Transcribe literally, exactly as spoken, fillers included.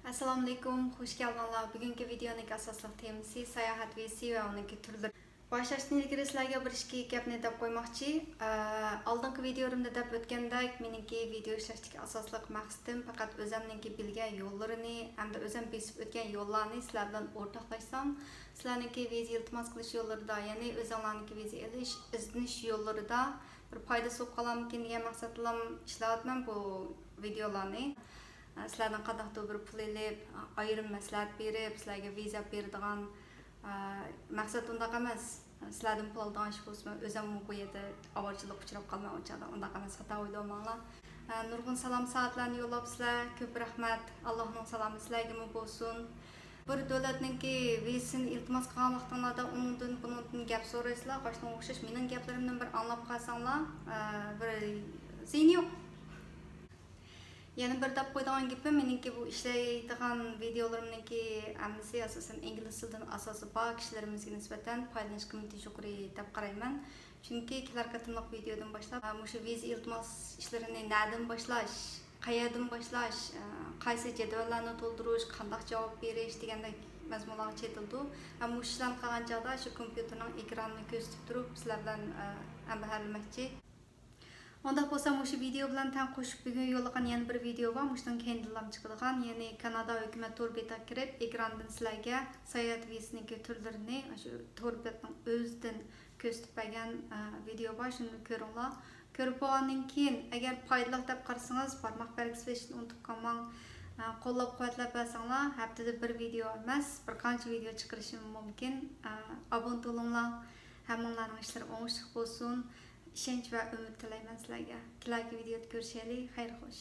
ئەسسالامۇئەلەيكۇم، خۇش كەلدىڭلار. بۈگۈنكى ۋىدېئونىڭكى ئاساسلىق تېمىسى ساياھەت ۋىزىسى ۋە ئۇنىڭكى تۈرلىرى. باشلاشتىن ئىلگىرى سىلەرگە بىر ئىككى گەپنى دەپ قويماقچى. ئە، ئالدىنقى ۋىدېئولىرىمدا دەپ ئۆتكەندەك، مېنىڭكى ۋىدېئو ئىشلەشتىكى ئاساسلىق مەقسىتىم پەقەت ئۆزەمنىڭكى بىلگەن يوللىرىنى ھەمدە ئۆزەم بېسىپ ئۆتكەن يوللارنى سىلەر بىلەن ئورتاقلاشسام، سىلەرنىڭكى ۋىزا ئىلتىماس قىلىش يوللىرىدا، يەنى ئۆزۈڭلارنىڭكى ۋىزا ئېلىش، ئىزدىنىش يوللىرىدا بىر پايدىسى بولۇپ قالامدىكىن دېگەن مەقسەت بىلەن ئىشلەۋاتىمەن بۇ ۋىدېئولارنى. ئە، سىلەردىن قانداقتۇر بىر پۇل ئېلىپ، ئايرىم مەسلىھەت بېرىپ، سىلەرگە ۋىزا بېرىدىغان، ئە، مەقسەت ئۇنداق ئەمەس. سىلەردىن پۇل ئالىدىغان ئىش بولسىمۇ، ئۆزۈممۇ بۇ يەردە ئاۋارىچىلىققا ئۇچراپ قالىمەن ئۇ چاغدا. ئۇنداق ئەمەس، خاتا ئويلىماڭلار. ئە، نۇرغۇن سالام سائەتلەرنى يوللاپسىلەر. كۆپ رەھمەت. ئاللاھنىڭ سالامى سىلەرگىمۇ بولسۇن. بىر دۆلەتنىڭكى ۋىزىسىنى ئىلتىماس قىلغان ۋاقتىڭلاردا ئۇنىڭدىن، بۇنىڭدىن گەپ سورايسىلەر. قاشتىن ئوخشاش مېنىڭ گەپلىرىمدىن بىر ئاڭلاپ قالساڭلار، ئە، بىر زىيىنى يوق. يەنە بىر دەپ قويىدىغان گېپىم، مېنىڭكى بۇ ئىشلەيدىغان ۋىدېئولىرىمنىڭكى ھەممىسى ئاساسەن ئىنگلىز تىلىدىن ئاساسى بار كىشىلىرىمىزگە نىسبەتەن پايدىلىنىش قىممىتى يۇقىرى دەپ قارايمەن. چۈنكى كېلەر قېتىملىق ۋىدېئودىن باشلاپ، مۇشۇ ۋىزا ئىلتىماس ئىشلىرىنى نەدىن باشلاش، قەيەردىن باشلاش، قايسى جەدۋەللەرنى تولدۇرۇش، قانداق جاۋاب بېرىش دېگەندەك مەزمۇنلارغا چېتىلىدۇ. ھەم مۇشۇ ئىشلارنى قىلغان چاغدا شۇ كومپيۇتېرنىڭ ئېكرانىنى كۆزىتىپ تۇرۇپ سىلەر بىلەن، ئە، ھەمبەھىرلىمەكچى. ئۇنداق بولسا مۇشۇ ۋىدېئو بىلەن تەڭ قوشۇپ بۈگۈن يوللىغان يەنە بىر ۋىدېئو بار. مۇشۇنىڭ كەينىدىنلا چىقىدىغان، يەنى كانادا ھۆكۈمەت تور بېتىغا كىرىپ، ئېكراندىن سىلەرگە ساياھەت ۋىزىسىنىڭكى تۈرلىرىنى شۇ تور بېتىنىڭ ئۆزىدىن كۆرسىتىپ بەرگەن، ئە، ۋىدېئو بار. شۇنى كۆرۈڭلار. كۆرۈپ بولغاندىن كېيىن، ئەگەر پايدىلىق دەپ قارىسىڭىز، بارماق بەلگىسى بېرىشنى ئۇنتۇپ قالماڭ. ئە، قوللاپ قۇۋۋەتلەپ بەرسەڭلار، ھەپتىدە بىر ۋىدېئو ئەمەس، بىر قانچە ۋىدېئو چىقىرىشىم مۇمكىن. ئە، ئابۇنە بولۇڭلار. ھەممىڭلارنىڭ ئىشلىرى ئوڭۇشلۇق بولسۇن. ئىشەنچ ۋە ئۈمىد تىلەيمەن سىلەرگە. كېلەركى ۋىدېئودا كۆرۈشەيلى. خەير خوش.